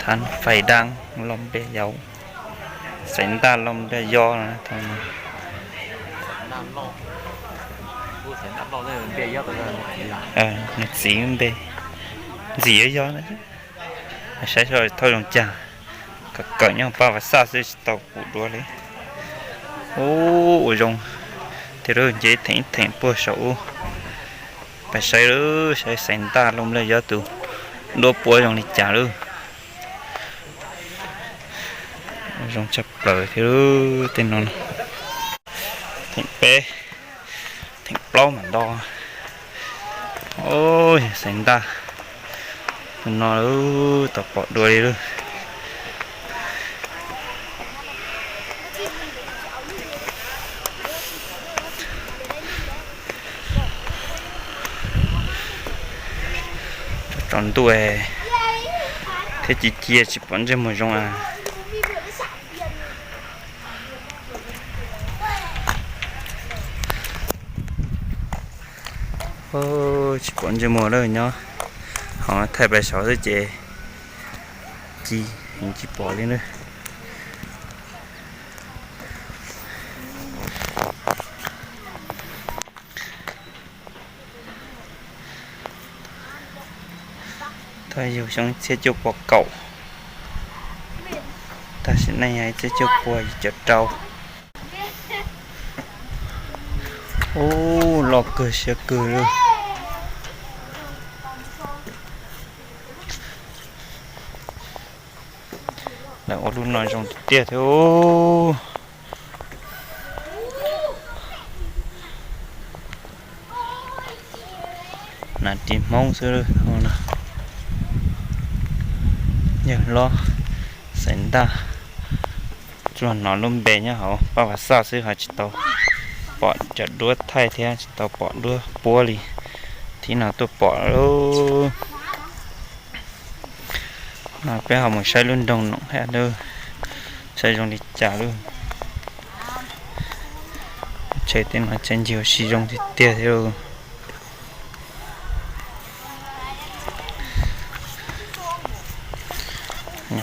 Fais dab los npe yau, Xaiv Ntaj los npe yau no. Nws txiv npe ntxim yog yau, saib thauj zoo cas. Kawm kawm nyob paj vas xaj xwb tsis tau pum dua li. Ub, ua zoo tiag lauj, nce theem ib theem puag saum ub. Pais saib lauj, saib Xaiv Ntaj los npe yau tus duab puab zoo li cas lauj. Zoo tshaj plaws thiab lauj tej no. Theem peb, theem plaub mam nto. Ub, yog Xaiv Ntaj tus no lauj, tau pom dua li lauj. Tsaus ntuj thiab ci cia tsis pom ntsej muag zoo a. Tsis pom ntsej muag lawm, nyob hauv thaij pais saud xwb ces ci heev tsis pom li na. Thaum yug xyoo txhiab cuaj pua kaum, tam sim neej yog ib txhiab cuaj pua yim caum rau. Ub, loj kawg siab kawg li. Lawv ua lub no zoo tiag tiag thiab. Nas ris Hmoob xwb. Yawg hlob Xaiv Ntaj, tsuas hnov lub npe nyob hauv paj vas xaj xwb ho tsis tau pom cov duab thaij thiab tsis tau pom duab puab li. Thib no tuaj pom lauj. No peb ho mus saib lub nroog Noom Haj lauj, saib zoo li cas lauj. Tsheb tej no tsheb ncig ua si zoo tiag tiag thiab lauj.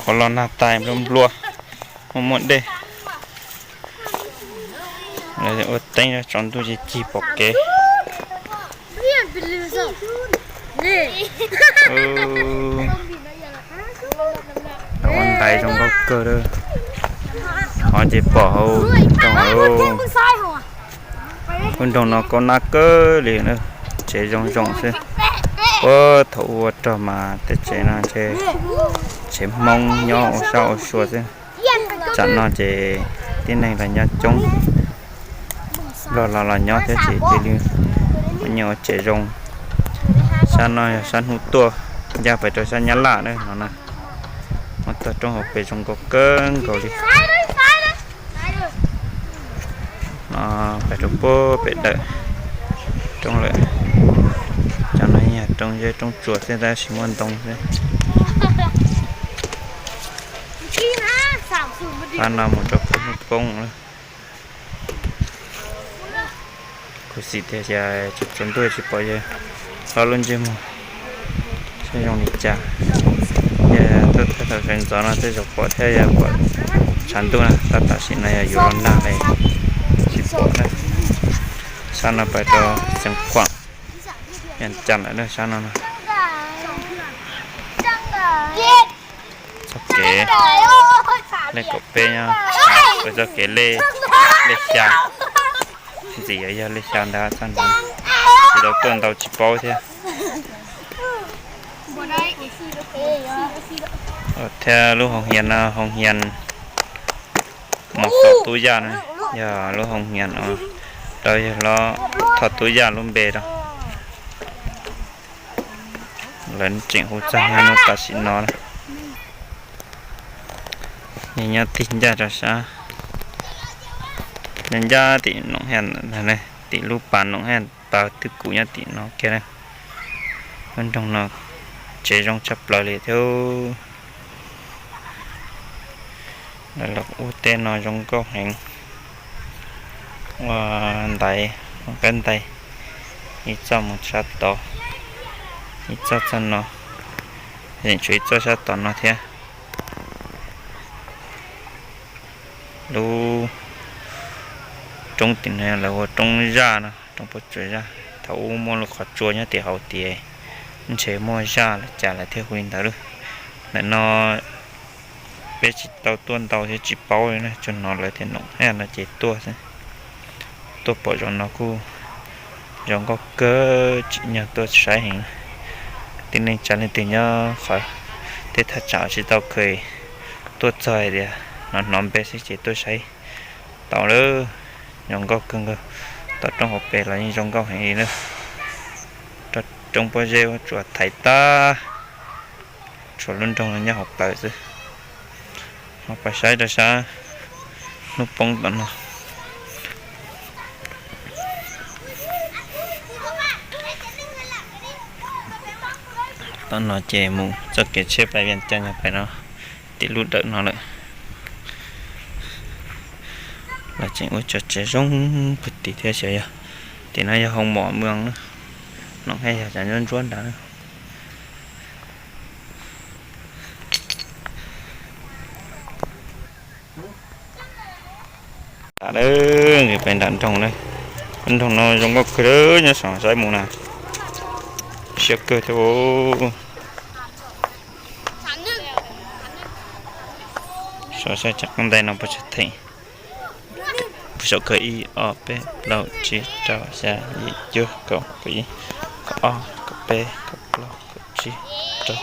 Qhov los nag tais nplua nplua, muaj muaj dej. Lawv ua teeb tsaus ntuj ces cig pom kev. Ua ntaiv zoo nkauj kawg li. Qhov ces pom hauv nroog. Lub nroog no kaub nab kawg li, tsev zoo zoo xwb. Puag thaum ub ua rog mas tej tsev no ntshe tsev Hmoob nyob ua sab ua sua xwb. Tsam no ces tib neeg los nyob coob, loj los los nyob thiab ces cia li nyias ua tsev zoo. Sab no yog sab hnub tuaj ncaj pais rau sab Nyab Laj na no na. Muaj tog roob hauv pes zoo nkauj kawg nkaus li. No pais rau puag pem dawm roob lawm. Cov no yog roob zeb roob tsuas thiab tab sis muaj ntoo xwb. Qab no mus rau puag hnub poob lawm. Khuv xim tiag tiag, tsaus ntuj tsis pom yawg hlob lub ntsej muag saib zoo li cas. Yog tuaj thaum sawv ntxov no tej zaum pom thiab, yog pom tshav ntuj na, tab tam sim no yog yuav los nag li tsis pom na. Sab no pais rau Xeev Khuam, Vias Cas lawm na sab no na. Txoj kev lej kaum peb nyob, txoj kev lej, lej xya, ntxim yog lej xya ntag txoj ntawd, tsis tau tuaj ntau tsis paub thiab. Thiab lub hoo hias no hoo hias mos xom tub yaj na, yog lub hoo hias no rau yawg hlob Thoj Tub Yaj lub npe rau. Lawv tseem hu txog nyob tam sim no na. Yog nyob tig ncaj rau sab, nyob ncaj tim Noom Haj ntag, tim lub pas Noom Haj pas twb kuv nyob tim no kiag na. Lub nroog no tsev zoo tshaj plaws li thiab. Lawv los ua teb no zoo nkauj heev. Ua ntaiv, ua qab ntaiv, ib txoj mus sab tod, ib txoj txoj no, tseem tshuav ib txoj sab tom no thiab. Lub roob tim no lawv hu ua roob zaj no, roob pob tsuas zaj. Thaum ub muaj lub qhov tsua nyob tim hauv tias ntshe muaj zaj los cas lawv thiaj hu li ntawd lauj. Ntawm no peb tsis tau tuaj ntau thiab tsis paub li na, tsuas hnov lawv tias noom haj no ces tuaj xwb. Tuaj pom zoo no kuj zoo nkauj kawg, tsim nyog tuaj saib heev. Tib neeg tsa leej twg nyob qhov tej thaj tsam tsis tau kheev tuaj txog hais tias hnov hnov npe xwb ces tuaj saib tau lawm. Zoo nkauj kawg nkaus, tom roob hauv pes los yeej zoo nkauj heev li na. Roob pob zeb tsuas thaiv tag, tshuav lub nroog no nyob hauv plawv xwb. Ho pais saib rau sab hnub poob tom no. Tom no ces mus txoj kev tsheb pais Vias Cas nyuag pais no, tim lub dawm no lawm. Los tseem ua tso tsev zoo puag tim thiab xyov yog, tim no yog hoo mom mws na, noom haj yog cov ntsuab ntsuab nrad na. Nram, peb nram nroog na, nroog no zoo nkauj kawg, nyob saum saib mus na, siab kawg thiab. Saum saib tseem qab ntais no puas tsawg theem. Saum kawg ib ob peb plaub tsib rau xya yim cuaj kaum kaum ib kaum ob kaum peb kaum plaub kaum tsib rau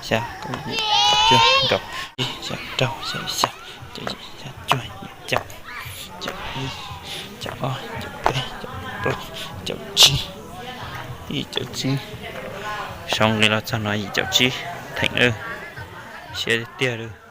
xya kaum yim cuaj kaum ib xya rau xya xya caum yim xya cuaj yim caum, caum ib caum ob caum peb caum plaub caum tsib, yim caum tsib. Saum nqis los txog no yim caum tsib theem lawm, siab tiag tiag lawm.